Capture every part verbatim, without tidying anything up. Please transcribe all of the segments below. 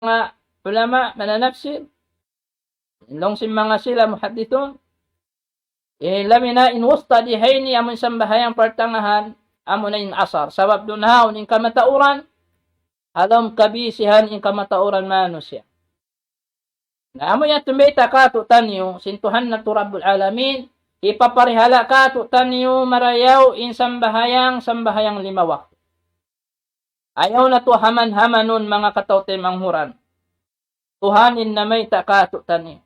manga ulama, mananapsir, laung sin manga sila muhaddithun, in labi na in wusta di ha ini amun sambahayang partangahan, amuna in asar. Sabab duun ha yaun in kamatauran, ha lawm kabisihan in kamatauran manusiya'. Na amu yan tumbay ta katu' taniyu, sin Tuhan natu' Rabbul Alamin, hipaparihala' katu' taniyu marayaw in sambahayang, sambahayang lima waktu. Ayaw natu' haman-hamanun manga kataw-taymanghuran. Tuhan in namayta' katu' taniyu.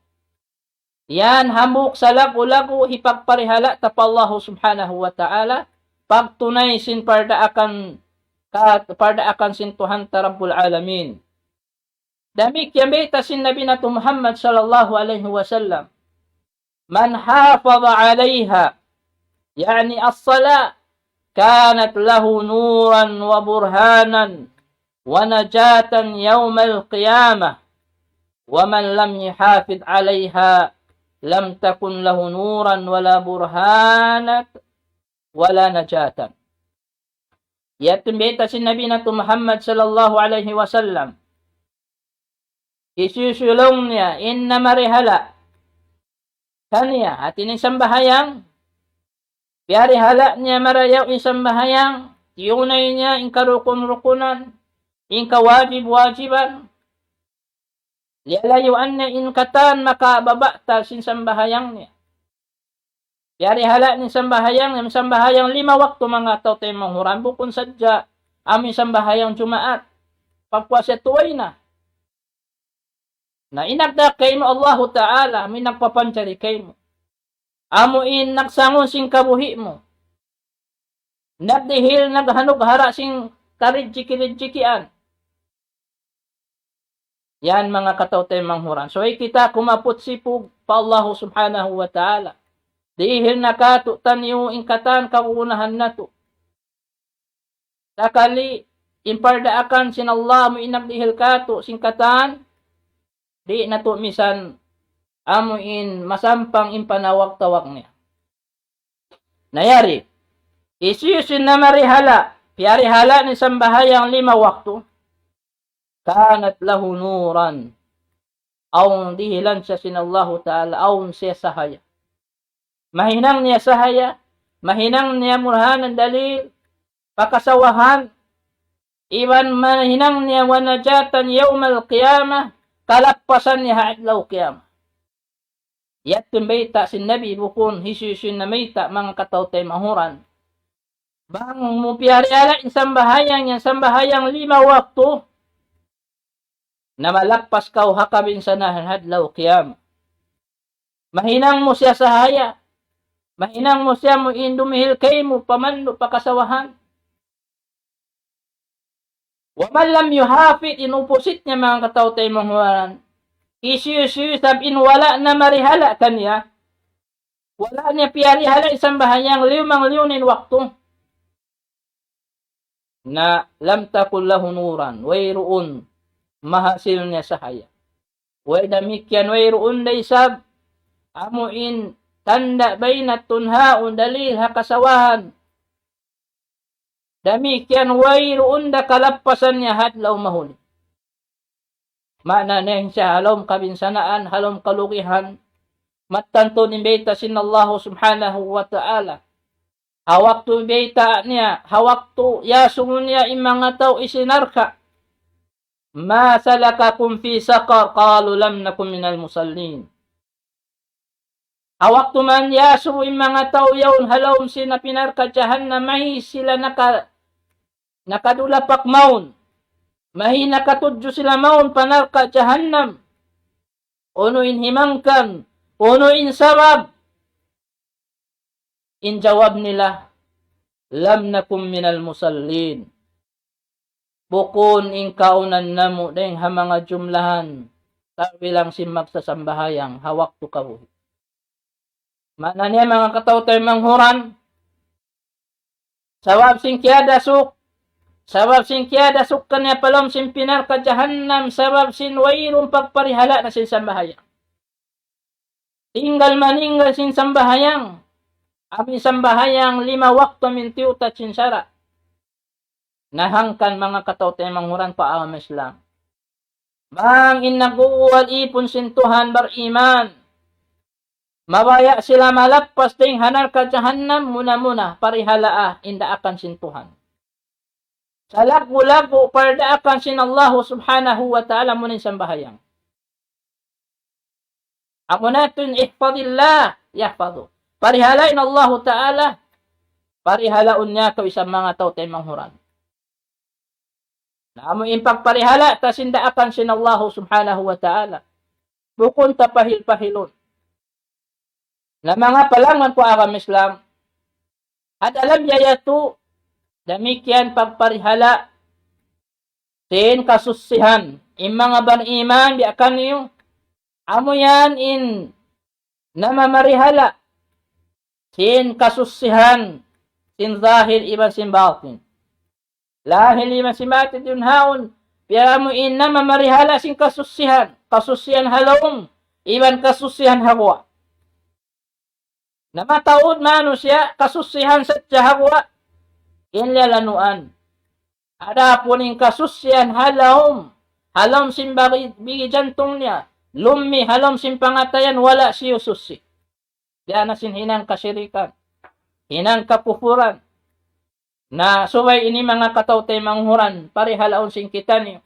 Yan hambuuk salagu-lagu hipagparihala' ta pa Allahu Subhanahu wa Ta'ala, pagtunay sin pardaakan ka, pardaakan sin Tuhan ta Rabbul Alamin. Damikkiyan bayta' sin Nabi natu' Muhammad sallallahu alayhi wasallam. من حافظ عليها، يعني الصلاة، كانت له نورا وبرهانا ونجاة يوم القيامة، ومن لم يحافظ عليها لم تكن له نورا ولا برهانا ولا نجاة. Yadtu in bayta' sin Nabi natu' Muhammad sallallahu alayhi wasallam. Hisiyu-siyu laung niya, in namarihala' kaniya, hati niya in sambahayang, piyarihala' niya marayaw in sambahayang, tiyunay niya in karukun-rukunan, in kawajib-wajiban, liyalayuan niya in katan makababatal sin sambahayang niya. Piyarihala' niya in sambahayang, in sambahayang lima waktu manga kataw-taymanghuran, bukun sadja amu in sambahayang Jumaat. Pagpuas yadtu way na. Na in nagda kaymu Allahu Ta'ala, amu in nagpapanjari kaymu. Amu in nagsangun sin kabuhi' mu. Nagdihil, naghanughara' sin karijiki-rijikian. Yan manga kataw-taymanghuran. So, subay kita kumaput sipug pa Allahu Subhanahu wa Ta'ala. Dihil na katu' taniyu in katan kagunahan natu'. Sakali in pardaakan sin Allah amu in nagdihil katu' sin katan, di' natu' misan amu in masampang in panawag-tawag niya. Na yari, hisiyu-siyu in namarihala', piyarihala' niya in sambahayang lima waktu, كانت له نورا. Awn dihilan siya sin Allahu Ta'ala, awn siya sahaya. Mahinang niya sahaya, mahinang niya burhanan, dalil, pakasawahan, iban mahinang niya ونجاة يوم القيامة, kalappasan niya ha adlaw qiyamah. Yadtu in bayta' sin Nabi, bukun hisiyu-siyu in namayta', manga kataw-taymanghuran. Bang mu piyarihala' in sambahayang yan, sambahayang lima waktu, na malappas kaw ha kabinsanaan ha adlaw qiyamah. Mahinang mu siya sahaya, mahinang mu siya amu in dumihil kaymu, pamandu', pakasawahan. ومن لم يحافظ, in opposite niya manga kataw-taymanghuran. Hisiyu-siyu isab in wala' namarihala' kaniya. Wala' niya piyarihala' in sambahayang liyumang-liyu in waktu. Na لم تكن له نورا, wayruun mahasil niya sahaya. Way damikkiyan, wayruun da isab amu in tanda' baynatun haun, dalil ha kasawahan. Damikkiyan wayruun da kalappasan niya ha adlaw mahuli. Maana niya in siya ha lawm kabinsanaan, ha lawm kalugihan. Mattan tuud in bayta' sin Allahu Subhanahu wa Ta'ala. Ha waktu bayta' niya, ha waktu iyasubu niya in manga tau hisiyu narka'. ما سلككم في سقر؟ قالوا لم نك من المصلين. Ha waktu man iyasubu in manga tau yaun ha lawm sin api narka' jahannam, mayta' sila naka-, nakadulapak mawn. Mayta' nakatudju sila mawn pa narka' jahannam. Unu in himangkan, unu in sabab. In jawab nila, لم نك من المصلين. Bukun in kaunan namu' dayng ha manga jumlahan, kabilang sin magsasambahayang ha waktu kabuhi'. Maana niya manga kataw-taymanghuran, sabab sin kiyadasuk, sabab sin kiyadasuk kaniya pa lawm sin api narka' jahannam, sabab sin wayruun pagparihala' na sin sambahayang. Tinggal maninggal sin sambahayang. Amu in sambahayang lima waktu amu in tiyutat sin sara'. Na hangkan manga kataw-taymanghuran pa agama Islam. Bang in nagguwal īpun sin Tuhan bariman, mabaya' sila malappas dayn ha narka' jahannam, muna-muna parihalaa in daakan sin Tuhan. Salaggu'-laggu' pardaakan sin Allahu Subhanahu wa Ta'ala amuna in sambahayang. Amuna tuud in احفظ الله يحفظك. Parihala' in Allahu Ta'ala, parihalaun niya kaw isab manga tau taymanghud. Na amu in pagparihala' ta sin daakan sin Allahu Subhanahu wa Ta'ala. Bukun ta pahil-pahilun. Na manga palangwan ku agama Islam, ha dalam yadtu, damikkiyan pagparihala' sin kasusihan. In manga bariman biya' kaniyu, amu yan in namamarihala' sin kasusihan, sin zahir iban sin batin. Lahil iban sin batin duun ha yaun, biya' amu in namamarihala' sin kasusihan, kasusihan ha lawm, iban kasusihan ha guwa'. Na mataud manusiya' kasusihan sadja ha guwa', in liyalanuan. Adapun in kasusihan ha lawm, ha lawm sin bagi, bigi jantung niya, lummi' ha lawm sin pangatayan, wala' siyu susi. Biya' na sin hinang kasirikan, hinang kakupuran. Na subay ini manga kataw-taymanghuran, parihalaun sin kitaniyu.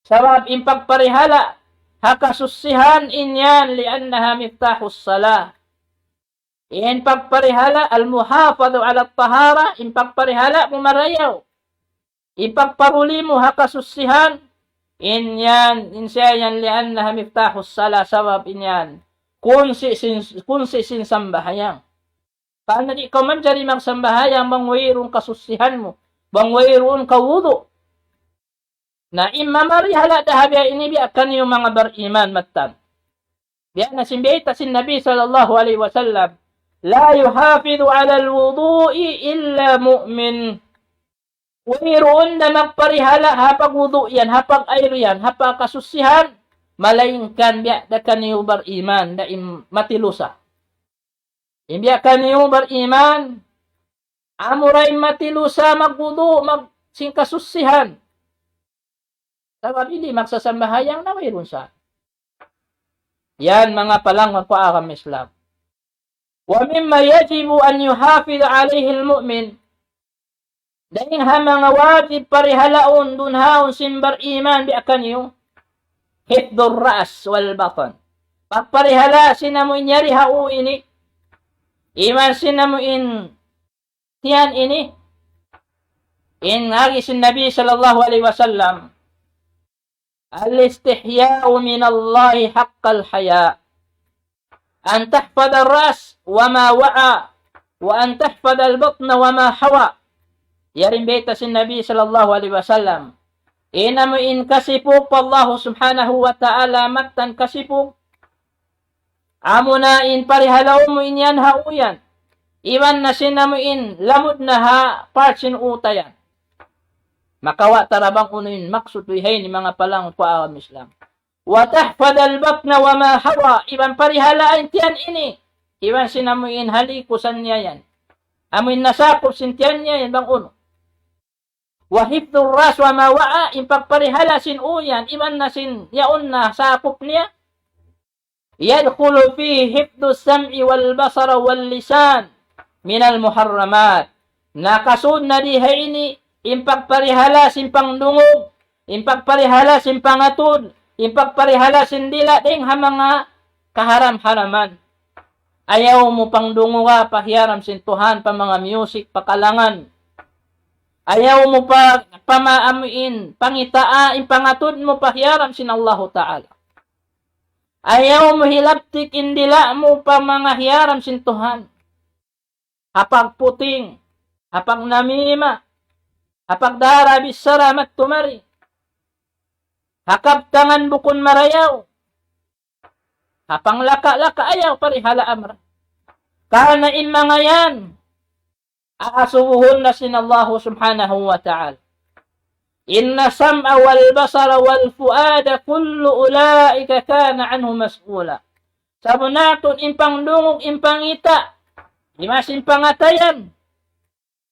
Sabab in pagparihala' ha kasusihan in yan, لأنها مفتاح الصلاة. In pagparihala', المحافظة على الطهارة, in pagparihala' mu marayaw, in pagpahuli mu ha kasusihan, in yan, in siya yan, لأنها مفتاح الصلاة, sabab in yan kunsi' sin, kunsi' sin sambahayang. Karna' di' kaw manjari magsambahayang bang wayruun kasusihan mu, bang wayruun kaw wudu'. Na in mamarihala' da ha biya' ini, biya' kaniyu manga bariman mattan. Biya' na sin bayta' sin Nabi sallallahu alayhi wasallam, لا يحافظ على الوضوء إلا مؤمن. Wayruun da magparihala' ha pagwudu' yan, ha pag-ayil yan, ha pagkasusihan, malaingkan biya' da kaniyu bariman, da in matilusa. In biya' kaniyu bariman, amura in matilusa magwudu', mag-, sin kasusihan. Sabab di' magsasambahayang na wayruun sa. Yan, manga palangwan ku agama Islam. ومما يجب أن يحافظ عليه المؤمن. Dayn ha manga wajib parihalaun duun ha yaun sin bariman biya' kaniyu, حفظ الرأس والبطن. Pagparihala' sin amu in yari ha ū ini, iban sin amu in tiyan ini, in agi sin Nabi sallallahu alayhi wasallam, الاستحياء من الله حق الحياء. أن تحفظ الرأس وما وعى، وأن تحفظ البطن وما حوى. Yari in bayta' sin Nabi sallallahu alayhi wasallam. In amu in kasipug pa Allahu subhanahu wa ta'ala, mattan kasipug. Amuna in parihalaun mu in yan ha ū yan. Iban na sin amu in lamud na ha part sin ū ta yan. Makawa' ta ra bang unu in maksud dayng ha ini, manga palangwan ku agama Islam. وتحفظ البطن وما حوى. Iban parihalaa in tiyan ini. Iban sin amu in halikusan niya yan. Amu in nasakup sin tiyan niya yan bang unu. وحفظ الرأس وما وعى, in pagparihala' sin ū yan, iban na sin yaun na sakup niya. يدخل فيه حفظ السمع والبصر واللسان من المحرمات. Nakasud na di ha ini, in pagparihala' sin pangdungug, in pagparihala' sin pangatud, in pagparihala' sin dila' dayng ha manga kaharam-haraman. Ayaw mu pangdunguga pa hiyaram sin Tuhan, pa manga music, pa kalangan. Ayaw mu pa, pa maamuin, pangitaa, in pangatud mu pa hiyaram sin Allahu Ta'ala. Ayaw mu hilaptik in dila' mu pa manga hiyaram sin Tuhan. Ha pagputing, ha pagnamima, ha pagdara bichara madtu mari, ha kabtangan bukun marayaw, ha panglaka-laka, ayaw parihalaa mu ra. Karna' in manga yan, aasubuhun na sin Allahu subhanahu wa ta'ala. إن السمع والبصر والفؤاد كل أولئك كان عنه مسؤولا. Sabunnal tuud in pangdungug, in pangita', iban sin pangatayan,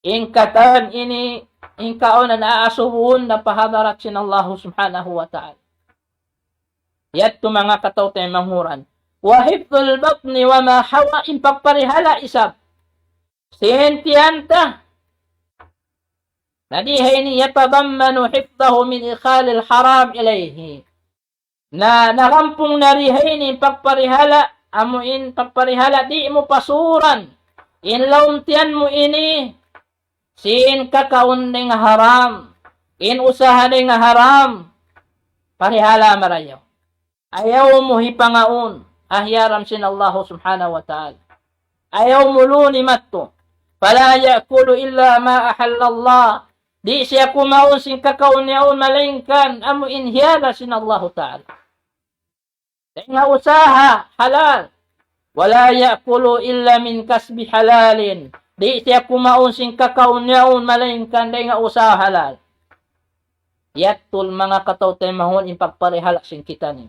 in katan ini, in kaunan aasubuhun na pa hadarat sin Allahu subhanahu wa ta'ala. Yadtu manga kataw-taymanghuran. وحفظ البطن وما حوى, in pagparihala' isab sin tiyan ta. Na di ha ini يتضمن حفظه من إدخال الحرام إليه. Na nagampung na di ha ini in pagparihala', amu in pagparihala' di' mu pasuran in lawm tiyan mu ini sin kakaun dayn ha haram, in usaha dayn ha haram, parihala' marayaw. Ayaw mu hipangaun ha hiyaram sin Allah subhanahu wa ta'ala. Ayaw mu luni mattu. فلا يأكل إلا ما أحل الله. Di' siya kumaun sin kakaun yaun malaingkan amu in hiyala sin Allahu ta'ala. Dayn ha usaha halal. ولا يأكل إلا من كسب حلال. Di' siya kumaun sin kakaun yaun malaingkan dayn ha usaha halal. Yadtu manga kataw-taymanghuran in pagparihala' sin kitaniyu.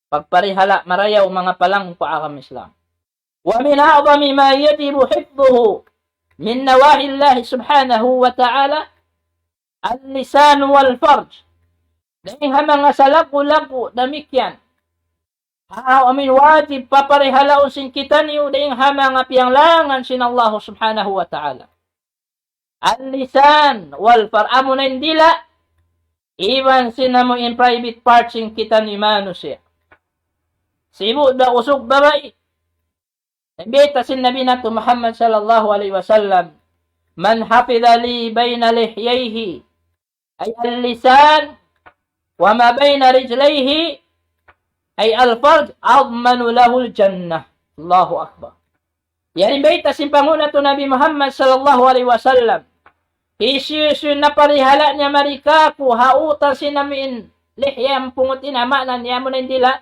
Pagparihala' marayaw manga palangga' ku agama Islam. ومن أعظم ما يجب حفظه من نواهي الله سبحانه وتعالى اللسان والفرج. Dayn ha manga salaggu'-laggu' damikkiyan. Ha, amu in wajib paparihala'un sin kitaniyu dayn ha manga piyanglangan sin Allah subhanahu wa ta'ala. اللسان والفرج, amu na in dila', iban sin amu in private part sin kitaniyu manusiya'. Sibu' da usug babai. Bayta' sin Nabi natu' Muhammad sallallahu alayhi wasallam, من حفظ لي بين لحييه, أي اللسان, وما بين رجليه, أي الفرج, أضمن له الجنة. Allahu Akbar. Yan in bayta' sin panghu' natu' Nabi Muhammad sallallahu alayhi wasallam. Hisiyu-siyu in naparihala' niya mari kāku' ha utan sin amu in lihya, in pungut ini, maana niya amu na in dila'.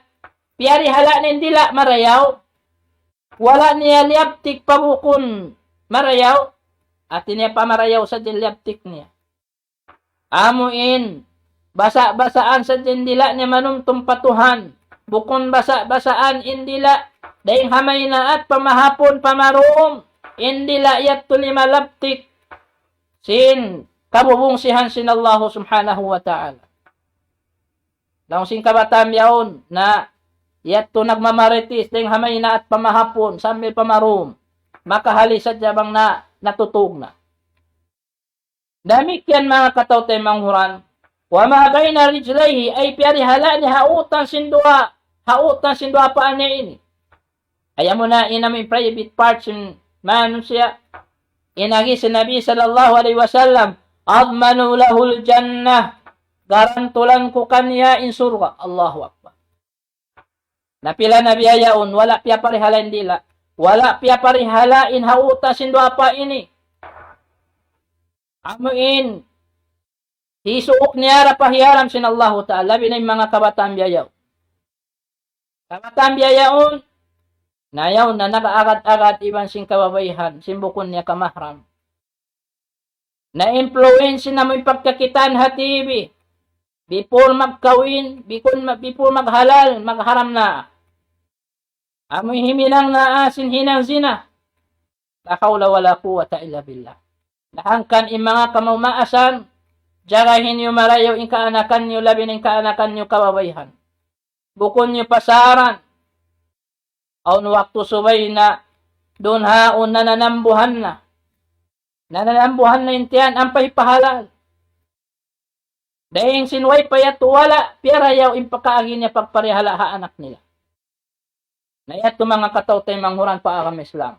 Piyarihala' niya in dila' marayaw. Wala' niya liyabtik pa bukun marayaw. Hāti niya pamarayaw sadja in liyabtik niya. Amu in basa'-basaan sadja in dila' niya manumtum pa Tuhan. Bukun basa'-basaan in dila'. Dayn ha maynaat pa mahapun pa marum. In dila' yadtu limalabtik sin kabubungsihan sin Allahu subhanahu wa ta'ala. Laung sin kabataan bihaun na yadtu nagmamaritis dayn ha maynaat pa mahapun sambil pa marum. Makahali sadja bang na natutug na. Damikkiyan manga kataw-taymanghuran, وما بين رجليه, ay piyarihala' niya ha utan sin duwa, ha utan sin duwa paa niya ini. Ay amu na in amu in private part sin manusiya'. In agi sin Nabi sallallahu alayhi wasallam, أضمن له الجنة, garantulan ku kaniya in surga'. Allahu Akbar. Na pila na biya' yaun, wala' piyaparihala' in dila'. Wala' piyaparihala' in ha utan sin duwa paa ini. Amu in, hisuuk niya ra pa hiyaram sin Allahu Ta'ala, labi na in manga kabataan biya' yaun. Kabataan biya' yaun, na yaun na nag-aagad-agad iban sin kababaihan, sin bukun niya kamahram. Na-influence na amu in pagkakitaan ha T V. Before magkawin, before, before maghalal, magharam na. Amu in himinang na sin hinang zina. لا حول ولا قوة إلا بالله. Na hangkan in manga kamaas-maasan, jagahi niyu marayaw in kaanakan niyu, labi na in kaanakan niyu kababaihan. Bukun niyu pasaran. Awn waktu subay na duun ha yaun nananambuhan na. Nananambuhan na in tiyan ampa hipahalal. Dayng sin way pa yadtu wala' piyarayaw in pakaagi niya pagparihala' ha anak nila. Na yadtu manga kataw-taymanghuran pa agama Islam.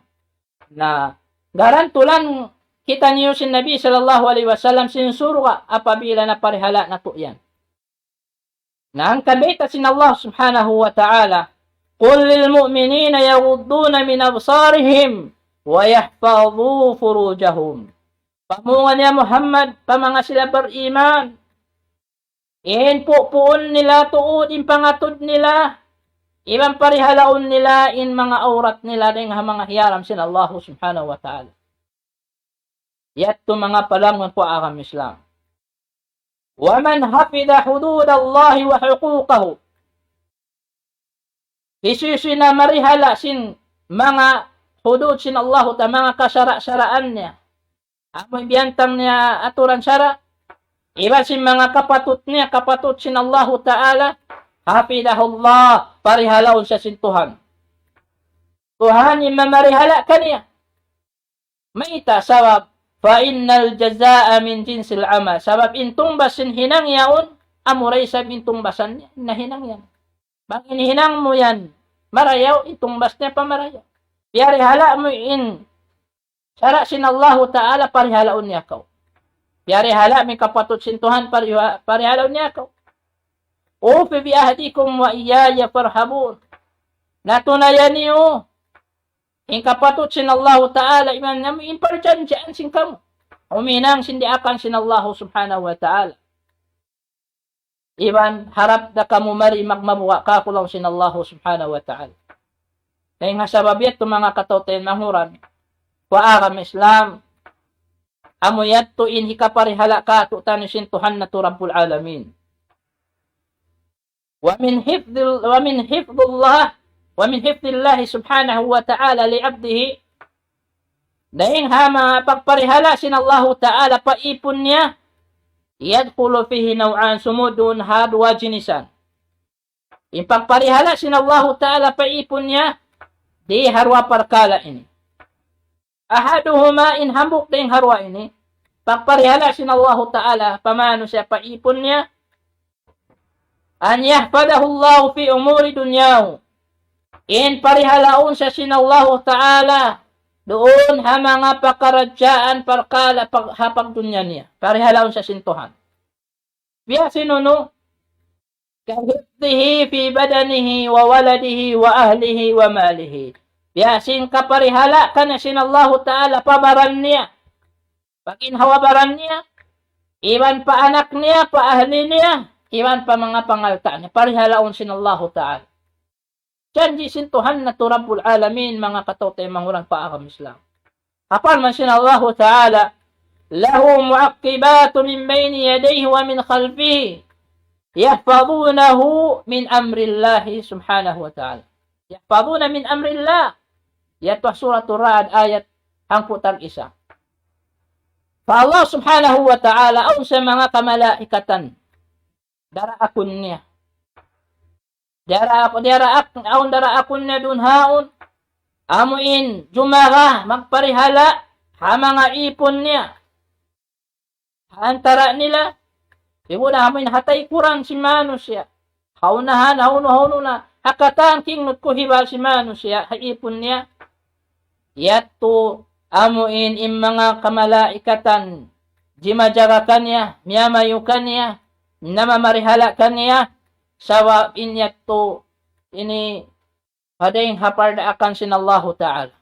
Na garantulan kitaniyu sin Nabi sallallahu alayhi wasallam sin surga' apabila naparihala' natu' yan. Na hangkan bayta' sin Allah subhanahu wa ta'ala, قل للمؤمنين يغضوا من أبصارهم ويحفظوا فروجهم. Pamungan ya Muhammad, pa manga sila bariman, in pupuun nila tuud in pangatud nila, iban parihalaun nila in manga awrat nila dayng ha manga hiyaram sin Allah subhanahu wa ta'ala. Yadtu manga palangga' ku agama Islam. ومن حفظ حدود الله وحقوقه. Hisiyu-siyu na marihala' sin manga hudud sin Allahu Ta'ala, manga kasara'-saraan niya. Amu in biyantang niya aturan sara'. Iban sin manga kapatut niya, kapatut sin Allahu Ta'ala. حفظه الله, parihalaun siya sin Tuhan. Tuhan in mamarihala kaniya. Mayta'? Sabab, فإن الجزاء من جنس العمل. Sabab in tungbas sin hinang yaun, amura isab in tungbasan niya, nahinang yan. Bang in hinang mu yan marayaw, in tungbas niya pa marayaw. Piyarihala mu in sara' sin Allahu Ta'ala, parihalaun niya kaw. Piyarihala mu in kapatut sin Tuhan, pariha-, parihalaun niya kaw. أوفوا بعهدكم وإياي فارهبون. Na tunayan niyu in kapatut sin Allahu Ta'ala, iban namu in parjanjian sin kamu. Huminang sin diyaakan sin Allahu Subhanahu wa Ta'ala. Iban harap da kamu mari magmabuga' kaku' laung sin Allahu Subhanahu wa Ta'ala. Dayn ha sabab yadtu, manga kataw-taymanghuran ku ha agama Islam, amu yadtu in hikaparihala' kātu'niyu sin Tuhan natu' Rabbul Alamin. ومن حفظ ال-، ومن حفظ الله، ومن حفظ الله سبحانه وتعالى لعبده. Dayn ha manga pagparihala' sin Allahu Ta'ala pa īpun niya, يدخل فيه نوعان, sumūd duun ha duwa jinisan. In pagparihala' sin Allahu Ta'ala pa īpun niya, di ha duwa parkala' ini. أحدهما, in hambuuk dayn ha duwa ini, pagparihala' sin Allahu Ta'ala pa manusiya' pa īpun niya, أن يحفظه الله في أمور دنياه. In parihalaun siya sin Allahu Ta'ala duun ha manga pakaradjaan parkala' pag-, ha pagdunya niya. Parihalaun siya sin Tuhan. Biya' sin unu, كحفظه في بدنه وولده وأهله وماله. Biya' sin kaparihala' kaniya sin Allahu Ta'ala pa baran niya. Pagginhawa-baran niya, iban pa anak niya, pa ahli niya, iban pa manga pangalta' niya. Parihalaun sin Allahu Ta'ala. Janji' sin Tuhan natu' Rabbul Alamin, manga kataw-taymanghuran pa agama Islam. Parman sin Allahu Ta'ala, له معقبات من بين يديه ومن خلفه يحفظونه من أمر الله سبحانه وتعالى. يحفظونه من أمر الله. Yadtu ha Suratul Ra'd ayat hangpu' tag-isa. Pa Allah Subhanahu wa Ta'ala, awn siya manga kamalaikatan daraakun niya. Daraak-, daraak-, awn daraakun niya duun ha yaun. Amu in jumaga, magparihala' ha manga īpun niya. Ha antara' nila, ibu na amu in ha taykuran sin manusiya'. Ha unahan, ha unu-unu na, ha katan kingnut kuhibal sin manusiya', ha īpun niya. Yadtu amu in, in manga kamalaikatan, jimajaga kaniya, miyamayu kaniya, namamarihala' kaniya, sabab in yadtu ini pa dayn ha pardaakan sin Allahu Ta'ala.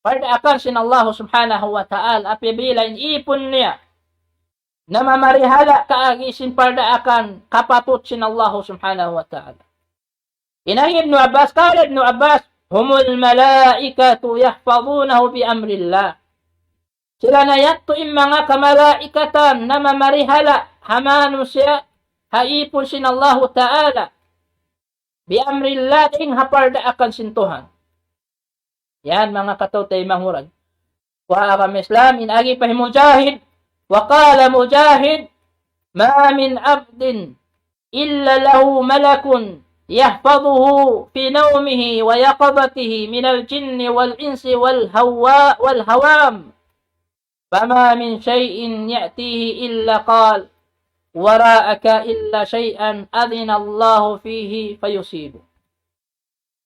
Pardaakan sin Allahu Subhanahu wa Ta'ala, apabila in īpun niya namamarihala' kaagi sin pardaakan kapatut sin Allahu Subhanahu wa Ta'ala. In agi Ibnu Abbas, قال ابن عباس: هم الملائكة يحفظونه بأمر الله. Sila na yadtu in manga kamalaikatan namamarihala' ha manusiya', ha īpun sin Allahu Ta'ala. بأمر الله, dayn ha pardaakan sin Tuhan. Yan, manga kataw-taymanghuran ku ha agama Islam, in agi pa hi Mujahid, وقال مجاهد: ما من عبد إلا له ملك يحفظه في نومه ويقظته من الجن والإنس والهوا-، والهوام، فما من شيء يأتيه إلا قال: وراءك إلا شيئا أذن الله فيه فيصيبه.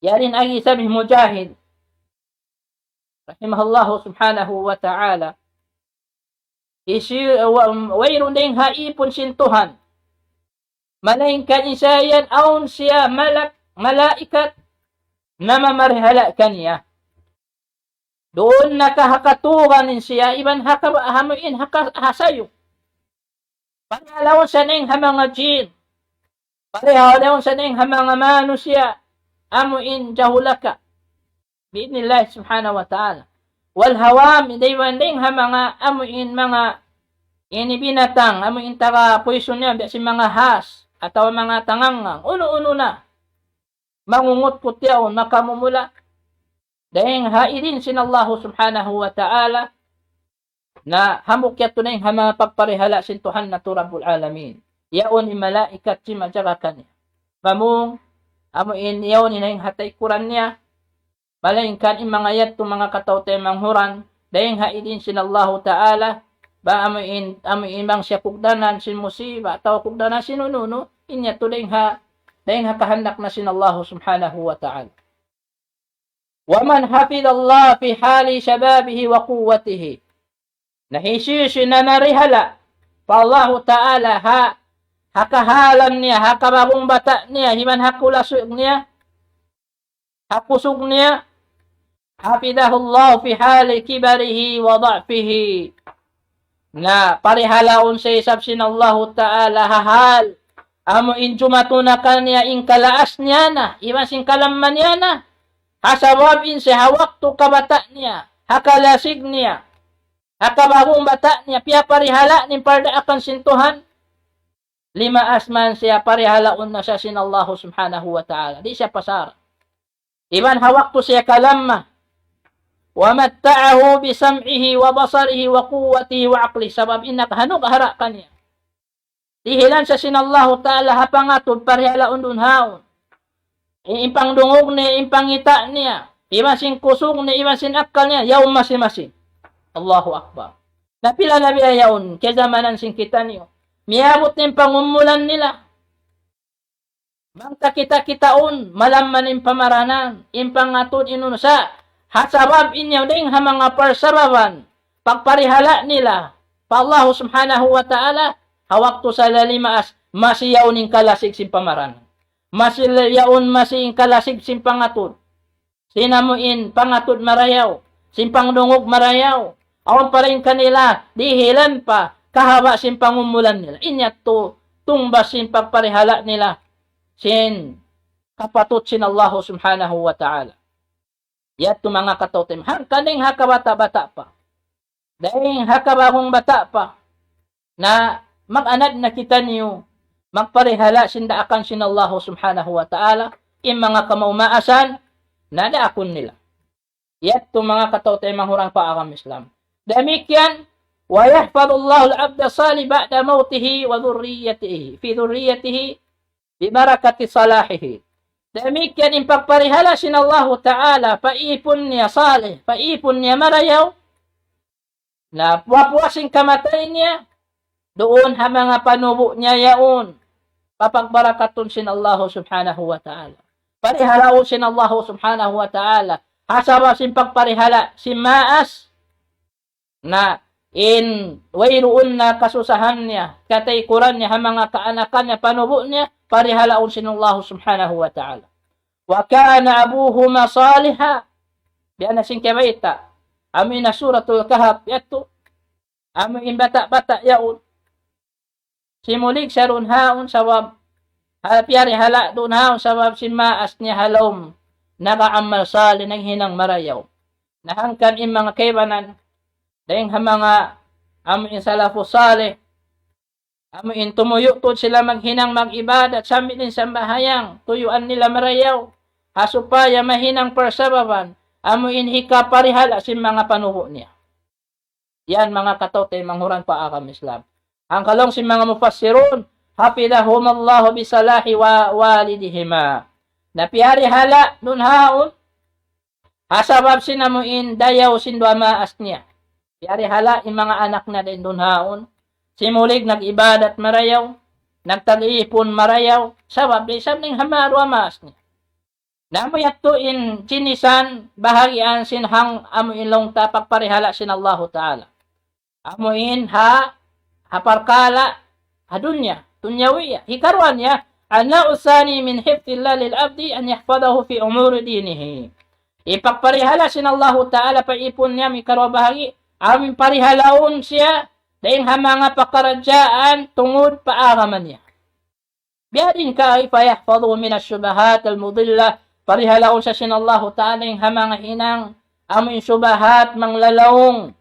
Yari in agi isab hi Mujahid, rahimahullahu subhanahu wa ta'ala. Hisiyu, wa-, wayruun dayn ha īpun sin Tuhan, malaingkan in siya yan awn siya malak-, malaikat namamarihala' kaniya. Duun na ka ha katugan in siya, iban ha ka-, ha amu in ha ka-, ha sayuk. Parihalaun siya dayn ha manga jin. Parihalaun siya dayn ha manga manusiya'. Amu in jahulaka. بإذن الله سبحانه وتعالى. والهوام, iban dayn ha manga amu in manga ini binatang, amu in taga puisun niya, biya' sin manga has, atawa manga tangangang, unu-unu na. Mangungutkut yaun, makamumula. Dayn ha idin sin Allahu subhanahu wa ta'ala, na hambuuk yadtu dayn ha manga pagparihala' sin Tuhan natu' Rabbul Alamin. Yaun in malaikat mamung, amu in yaun in ha taykuran niya, malayngkan in manga yadtu manga kataw-taymanghuran, dayng ha idin sin Allahu Ta'ala, ba amu in, amu in bang siya kugdanan sin musiba, atawa kugdanan sin unu-unu, in yadtu dayng ha, dayng ha kahandak na sin Allahu Subhanahu wa Ta'ala. ومن حفظ الله في حال شبابه وقوته. Na hisiyu-siyu in namarihala pa Allahu Ta'ala ha, ha kahalan niya, ha kababung bata' niya, iban ha kulasug niya, ha kusug niya, حفظه الله في حال كبره وضعفه. Na parihalaun siya isab sin Allahu Ta'ala ha hal amu in jumatu na kaniya in kalaas niya na, iban sin kalamma niya na. Ha sabab in siya ha waktu kabata' niya, ha kalasig niya, ha kababung bata' niya, piyaparihala' niya in pardaakan sin Tuhan. Limaas man siya, parihalaun na siya sin Allahu Subhanahu wa Ta'ala. Di' siya pasara. Iban ha waktu siya kalamma. ومتعه بسمعه وبصره وقوته وعقله. Sabab in nakahanug hara kaniya. Dihilan siya sin Allahu Ta'ala ha pangatud, parihalaun duun haun. In, in pangdungug niya, in pangita' niya, iban sin kusug niya, iban sin akkal niya, yaun masi-masi. Allahu Akbar. Na pila na biya' yaun, kiyazamanan sin kitaniyu. Miyabut in pangumulan nila. Bang ta kita-kitaun, malamma in pamaranan, in pangatud in unu sa, ha sabab in yaun dayng ha manga parsababan, pagparihala' nila pa Allahu Subhanahu wa Ta'ala, ha waktu sa lalimaas, masi yaun in kalasig sin pamaranan. Masi yaun masi in kalasig sin pangatud. Sin amu in pangatud marayaw, sin pangdungug marayaw. Awn pa dayn kanila, dihilan pa, kahaba' sin pangumulan nila. In yadtu, tungbas sin pagparihala' nila, sin kapatut sin Allahu Subhanahu wa Ta'ala. Yadtu manga kataw-taymanghuran. Hangkan dayn ha kabata'-bata' pa. Dayn ha kababung bata' pa. Na mag-anad na kitaniyu, magparihala' sin daakan sin Allahu Subhanahu wa Ta'ala, in manga kamaas-maasan, na daakun nila. Yadtu manga kataw-taymanghuran pa agama Islam. Damikkiyan, ويحفظ الله العبد الصالح بعد موته وذريته، في ذريته ببركة صلاحه. Damikkiyan in pagparihala' sin Allahu Ta'ala, pa ipun niya salih, pa ipun niya marayaw, na puas-puas sin kamatay niya, duun ha manga panubu' niya yaun, papagbarakatun sin Allahu Subhanahu wa Ta'ala. Parihalaun sin Allahu Subhanahu wa Ta'ala, ha sabab sin pagparihala' sin maas, na in wayruun na kasusahan niya, kataykuran niya, ha manga kaanakan niya, panubu' niya, parihalaun sin Allahu Subhanahu wa Ta'ala. وكان أبوهما صالحا. Biya' na sin kiyabayta'. Amu in ha Suratul Kahf yadtu. Amu in bata'-bata' yaun. Simulig siya duun haun sabab, ha, piyarihala' duun haun sabab sin maas niya ha lawm nag-aamal salih, naghinang marayaw. Na hangkan in manga kaibanan, dayn ha manga amu in salafus salih, amu in tumuyu' tuud sila maghinang mag-ibadat, sambil in sambahayang, tuyuan nila marayaw, ha supaya mahinang parsababan, amu in hikaparihala' sin manga panubu' niya. Yan manga kataw-taymanghuran pa agama Islam. Hangkan laung sin manga mufassirun, حفظهما الله بصلاح و-، والدهما. Na piyarihala' duun haun, ha sabab sin amu in dayaw sin duwa maas niya. Piyarihala' in manga anak niya dayn duun haun. Simulig nag-ibadat marayaw, nagtag-ipun marayaw, sabab dayn, sabab dayn ha manga duwa maas niya. Na amu yadtu in chinisan bahagian sin hang amu in laung ta pagparihala' sin Allahu Ta'ala. Amu in ha, ha parkala' ha dunya, dunyawiya. Hikaruwa niya, النوع الثاني من حفظ الله للعبد أن يحفظه في أمور دينه. In pagparihala' sin Allahu Ta'ala pa ipun niya, hikaruwa bahagi', amu in parihalaun siya, dayn ha manga pakaradjaan tungud pa agama niya. Biya' diin ka, فيحفظه من الشبهات المضلة. Parihalaun siya sin Allahu Ta'ala dayn ha manga hinang, amu in shubahat manglalaung.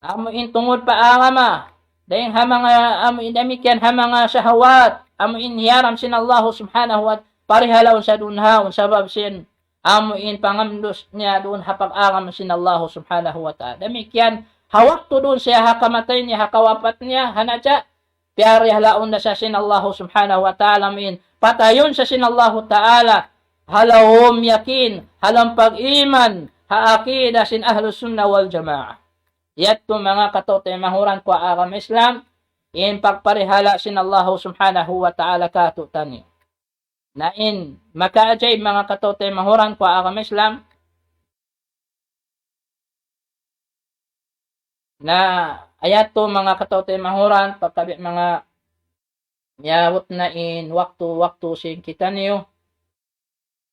Amu in tungud pa agama. Dayn ha manga, amu in damikkiyan ha manga shahawat. Amu in hiyaram sin Allahu Subhanahu wa Ta'ala. Parihalaun siya duun haun sabab sin amu in pangamdus niya duun ha pag-agama sin Allahu Subhanahu wa Ta'ala. Damikkiyan, ha waktu duun siya ha kamatay niya, ha kawapat niya, ha naja, piyarihalaun da siya sin Allahu Subhanahu wa Ta'ala amu in patayun sa sin Allahu Ta'ala, ha lawm yakin, ha lawm pag-iman, ha akida sin Ahlus Sunnah wal Jamaah. Yadtu manga kataw-taymanghuran ku ha agama Islam, in pagparihala' sin Allahu Subhanahu wa Ta'ala kātu'niyu. Na in makaajaib manga kataw-taymanghuran ku ha agama Islam, na yadtu manga kataw-taymanghuran, pagkabi' manga miyabut na in waktu-waktu sin kitaniyu,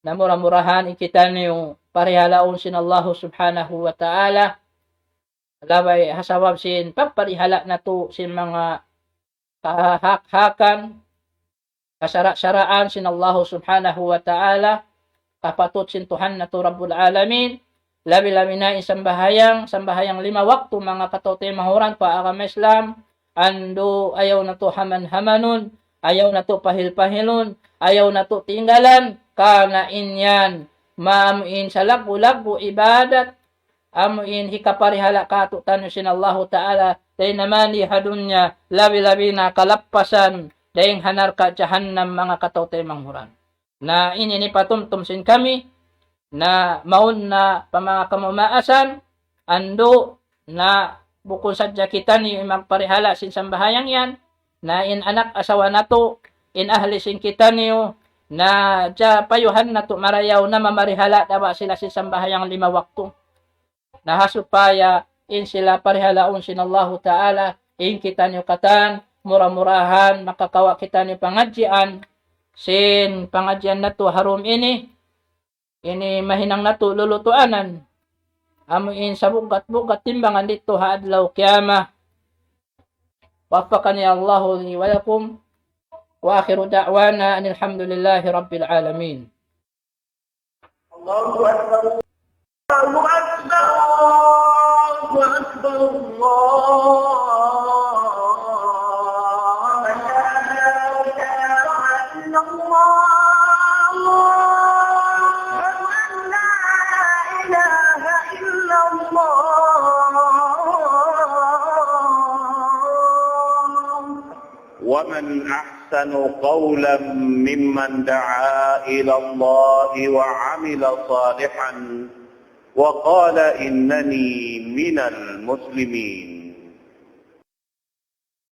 na mura-murahan in kitaniyu parihalaun sin Allahu Subhanahu wa Ta'ala, labay ha sabab sin pagparihala' natu' sin manga kahak-hakan, kasara'-saraan sin Allahu Subhanahu wa Ta'ala, kapatut sin Tuhan natu' Rabbul Alamin, labi-labi na in sambahayang, sambahayang lima waktu manga kataw-taymanghuran ku ha agama Islam, andu' ayaw natu' haman-hamanun, ayaw natu' pahil-pahilun, ayaw natu' tinggalan, karna' in yan, amu in salaggu'-laggu' ibadat, amu in hikaparihala' kātu'niyu sin Allahu Ta'ala, dayn ha mari ha dunya, labi-labi na kalappasan, dayn ha narka' jahannam manga kataw-taymanghuran. Na ini in patumtum sin kami, na mawn na pa manga kamaasan, andu' na bukun sadja kitaniyu in magparihala' sin sambahayang yan, na in anak asawa natu', in ahli sin kitaniyu, na ja payuhan natu' marayaw na mamarihala' da ba sila sin sambahayang lima waktu. Na ha supaya in sila parihalaun sin Allahu Ta'ala, in kitaniyu katan, mura-murahan, makakawa' kitaniyu pangadjian, sin pangadjian natu' ha dum ini, ini mahinang natu' lulutuanan. Amu in sabugat-bugat timbangan didtu ha adlaw kiyamat. وفقني الله لي ولكم، وآخر دعوانا أن الحمد لله رب العالمين. الله أكبر. الله أكبر. الله أكبر. الله أكبر. لا إله إلا الله. أشهد أن لا إله إلا الله. ومن أحسن قولا ممن دعا إلى الله وعمل صالحا وقال إنني من المسلمين.